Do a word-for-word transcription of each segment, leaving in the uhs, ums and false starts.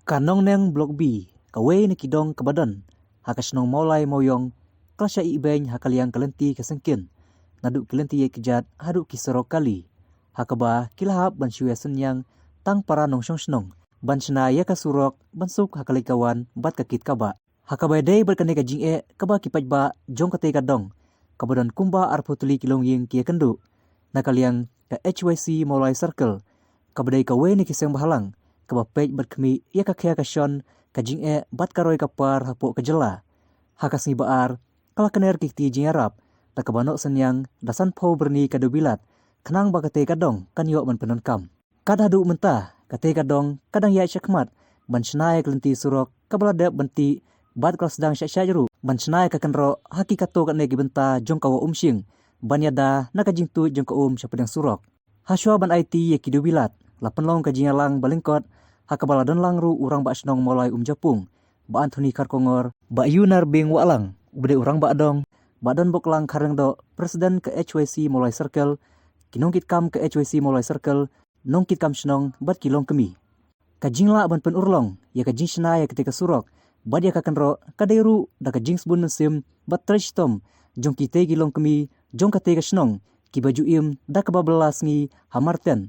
Ka Nongneng Block B, kawei na ki dong kaba don ha ka shnong Mawlai Mawiong, ka la shah ibeiñ ha ka liang ka lynti ka syngkien, naduh ki lynti ïaid kjat haduh ki surok kali, ha kaba ki la hap ban shu ïa synñiang tang para nongshong shnong ban shna ïa ka surok ban suk ha ka leit ka wan bad ka kit ka bah. Ha kaba ïadei bad kane ka jingeh kaba ki paidbah jong katei ka dong, kaba don kumba arphew tylli ki longïing ki ïakynduh, na ka liang ka H Y C Mawlai Circle, kaba dei kawei na ki seng bhalang kaba peit bad khmih ïa ka khia ka shon, ka jingeh bad ka roi ka par hapoh ka jylla. Ha ka sngi ba ar, ka la kner ki kti jingïarap da kaba noh synñiang da sanphew byrni ka dewbilat, khnang ba katei ka dong kan ïoh ban pyndonkam. Kat haduh mynta, katei ka dong ka dang ïaid shakhmat ban shna ïa ka lynti surok kaba la dep ban tih, bad ka la sdang shah shah ruh ban shna ïa ka kynroh ha ki katto katne ki bynta jong ka wah Umshing, ban ïada na ka jingtuid jong ka um sha pdeng surok. Hashwa ban aiti ïa ki dewbilat, la pynlong ka jingïalang ba lyngkot, ha kaba la don lang ruh u Rangbah Shnong Mawlai Umjapung, Bah Anthony Kharkongor, Bah Yunarbing Wahlang uba dei u Rangbah Dong, Bah Donboklang Kharlyngdoh, President ka H Y C Mawlai Circle, ki nongkitkam ka H Y C Mawlai Circle, nongkitkam shnong bad ki longkmie. Ka jinglah ban pynurlong ïa ka jingshna ïa katei ka surok bad ïa ka kynroh ka dei ruh da ka jingsbun mynsiem bad trei shitom jong kitei ki longkmie jong katei ka shnong, kiba ju im da kaba bylla sngi ha Marten,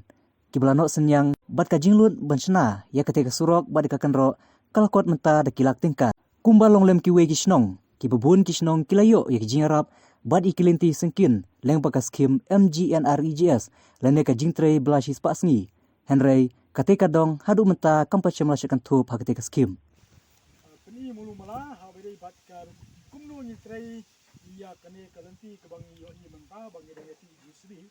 kiba la noh synñiang bad ka jinglut ban shna ïa katei ka surok bad ïa ka kynroh ka la kot mynta da ki lak tyngka. Kumba long lem kiwei ki shnong, kiba bun ki shnong ki la ïoh ïa ki jingïarap bad ïa ki lynti syngkien lyngba ka skhim M G N R E G S lane ka jingtrei bylla shispah sngi. Hynrei katei ka dong haduh mynta kam pat shym la shah kynthup ha katei ka skhim. Pyni mulu mala ha ba dei bad ka kumno ngi trei ïa kane ka lynti kaba ngi ïohi mynta ba ngi dang ïa tih jingsdang.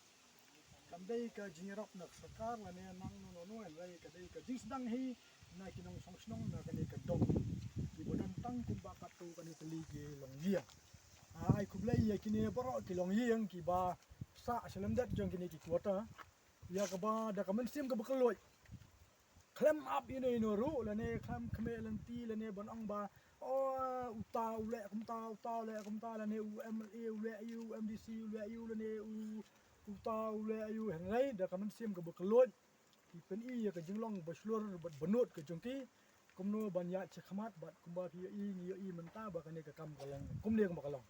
Kam dei ka jingïarap na ka sorkar lane nang no no no, hynrei ka dei ka jingsdang hi na ki nongshong shnong na kane ka dong, kiba don tang kumba katto katne tylli ki longïing. Ah, ai khublei ïa kine baroh ki longïing kiba sah sha lyndet jong kine ki quarter, ïa kaba da ka mynsiem kaba kylluid, khlem ap ïa no ïa no ruh, lane khlem khmih lynti, lane ban ong ba, oh, uta u leh kumta, uta u leh kumta, lane u M L A u leh ïa u, M D C u leh ïa u, lane u, uta u leh ïa u. Hynrei da ka mynsiem kaba kylluid, ki pyni ïa ka jinglong ba shlur bad ba nud ka jong ki, kumno ban ïaid shakhmat bad kumba phi ïohi, ngi ïohi mynta ba kane ka kam ka long kumne kumba ka long.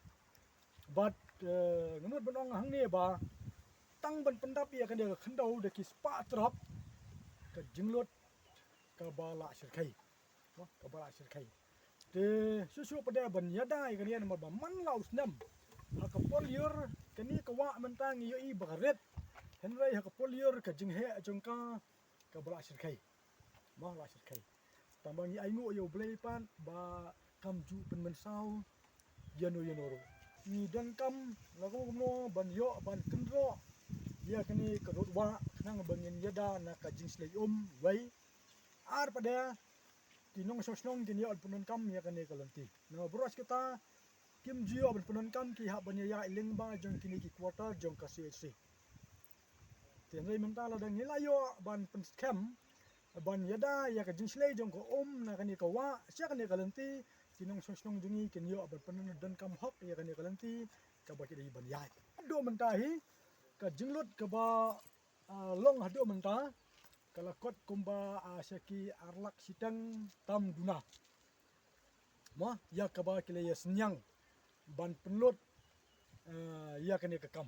Bad, eh, nga mut ban ong hangne ba tang ban pyndap ïa kane ka khyndew da ki spah trap, ka jinglut kaba la shyrkhei. Mo, kaba la shyrkhei. Te shuh shuh pat de ban ïada ïa kane namar ba man la u snem, ha ka por lyiur kane ka wah mynta ngi ïohi ba ka rit. Hynrei ha ka por lyiur ka jingheh jong ka kaba la shyrkhei. Mo, la shyrkhei. Tang ba ngi ainguh ïa U Blei pat ba kam ju pynmynsaw ïa no ïa no ruh. Ngi donkam la kumno kumno ban ïoh ban kynroh ïa kane ka dud wah khnang ba ngin ïada na ka jingshlei um, wei. Ar pat de ki nongshong shnong kin ïoh ban pyndonkam ïa kane ka lynti. Namar baroh shi katta kim ju ïoh ban pyndonkam, ki hap ban ïaid lyngba jong kine ki quarter jong ka C H C. Te hynrei mynta lada ngi la ïoh ban pynskhem ban ïada ïa ka jingshlei jong ka um na kane ka wah sha kane ka lynti, ki nongshong shnong jong ngi kin ïoh ban pyndonkam hok ïa kane ka lynti kaba ki dei ban ïaid. Haduh mynta hi ka jinglut kaba, ah, long haduh mynta ka la kot kumba, ah, sha ki ar lak shiteng tam duna. Mo, ïa kaba ki la ïa synñiang ban pynlut, eh, ïa kane ka kam.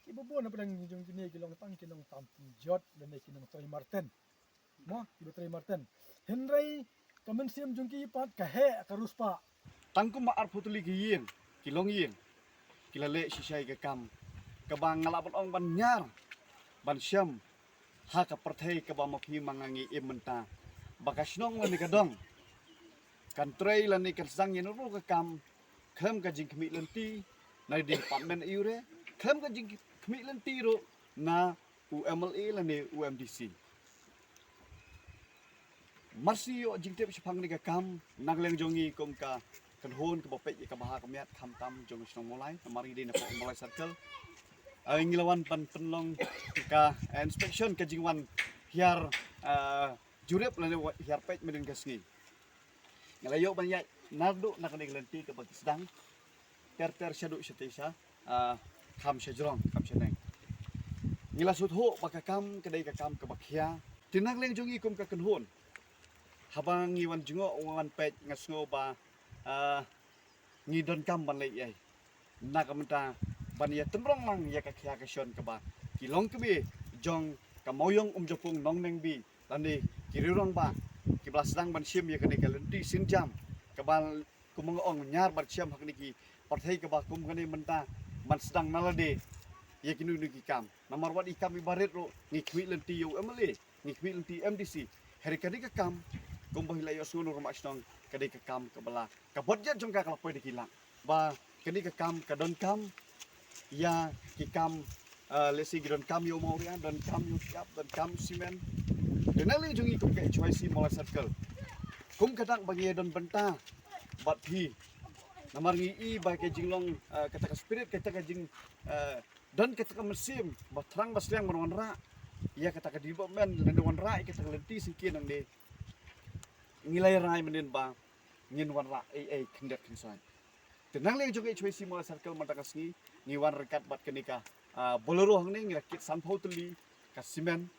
Kiba bun na pdeng jong kine ki long tang ki nongtam jot lane ki nongtrei marten. Mo, kiba trei marten. Hynrei ka mynsiem jong ki pat ka heh ka riewspah. Tang kumba arphew tylli ki ïing, ki longïing, ki la leh shisha ïa ka kam kaba nga lah ban ong ban ñiar ban shem ha ka pyrthei kaba ma phi ma nga ngi im mynta, ba ka shnong lane ka dong kan trei lane kan sdang ïa no ruh ka kam khlem ka jingkhmih lynti na department aiu re, khlem ka jingkhmih lynti ruh na u M L A lane u M D C. Marsi ïoh jingtip shaphang kane ka kam na ka liang jong ngi kum ka kynhun kaba peit ïa ka bha ka miat khamtam jong ka shnong Mawlai, namar ngi dei na poh Mawlai Circle. Ah, ngi la wan ban pynlong ka, eh, inspection, ka jingwan hiar, ah, jurip lane hiar peit mynhynnin ka sngi. Ngi la ïoh ban ïaid naduh na kane ka lynti kaba ki sdang ter ter shaduh shatei sha, ah, kham shajrong kham shaneng. Ngi la sngewthuh ba ka kam ka dei ka kam kaba khia. Te na ka liang jong ngi kum ka kynhun, Haba ngi wan jngoh wan peit nga sngew ba, ah, ngi donkam ban leh ei. Na ka bynta ban ïa tymrong lang ïa ka khia ka shon kaba ki longkmie jong ka Mawïong Umjapung Nongnengbi lane ki rangbah kiba la sdang ban shim ïa kane ka lynti sienjam kaba kum nga ong ñiar bad shem ha kine ki pyrthei kaba kum kane mynta ban sdang na lade ïa kino kino ki kam. Namar wat i kam iba rit ruh ngi khmih lynti ïa u M L A, ngi khmih lynti M D C. Hynrei kane ka kam kumba hi la ïohsngew na u rangbah shnong, kane ka kam kaba la ka budget jong ka ka la poi da ki lak. Ba kane ka kam ka donkam ïa ki kam, ah, lehse ki donkam ïa u mawria, donkam ïa u tiap, donkam simen. Te na liang jong ngi kum ka H Y C Mawlai Circle, kum ka dak ba ngi don bynta bad phi. Namar ngi i ba ka jinglong, ah, kata ka spirit, kata ka jing, ah, don kata ka mynsiem ba thrang ba sliang ban wanrah ïa kata ka development, lane wanrah ïa kata ka lynti syngkien nangne. Ngi la rai mynnin ba ngin wanrah ei ei khyndiat khynsaid. Te na liang jong ka H Y C Mawlai Circle mynta ka sngi ngi wan ryngkat bad kane ka, ah, Bolero hangne, ngi la kit sanphew tylli ka simen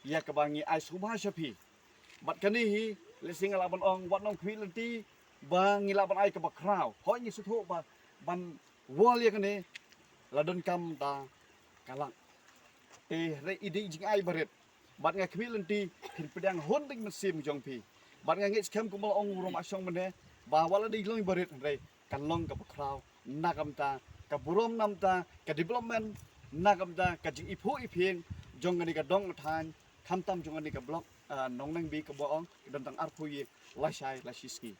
ïa kaba ngi ai sngewbha sha phi. Bad kane hi lehse nga lah ban ong wat nym khmih lynti ba ngi lah ban ai kaba khraw. Hooid ngi sngewthuh ba ban wall ïa kane la donkam da ka lak. Te hynrei i dei jingai ba rit. Bad nga khmih lynti phin pdiang hun ding mynsiem jong phi. Bad nga ngeit skhem kumba la ong u rangbah shnong mynne ba wat la dei long ba rit hynrei kan long kaba khraw na ka bynta ka burom, na ka bynta ka development, na ka bynta ka jingiphuh iphieng jong kane ka dong ka thaiñ, khamtam jong kane ka block, ah, Nongnengbi kaba ong ki don tang arphew ïing, lashai lashisngi.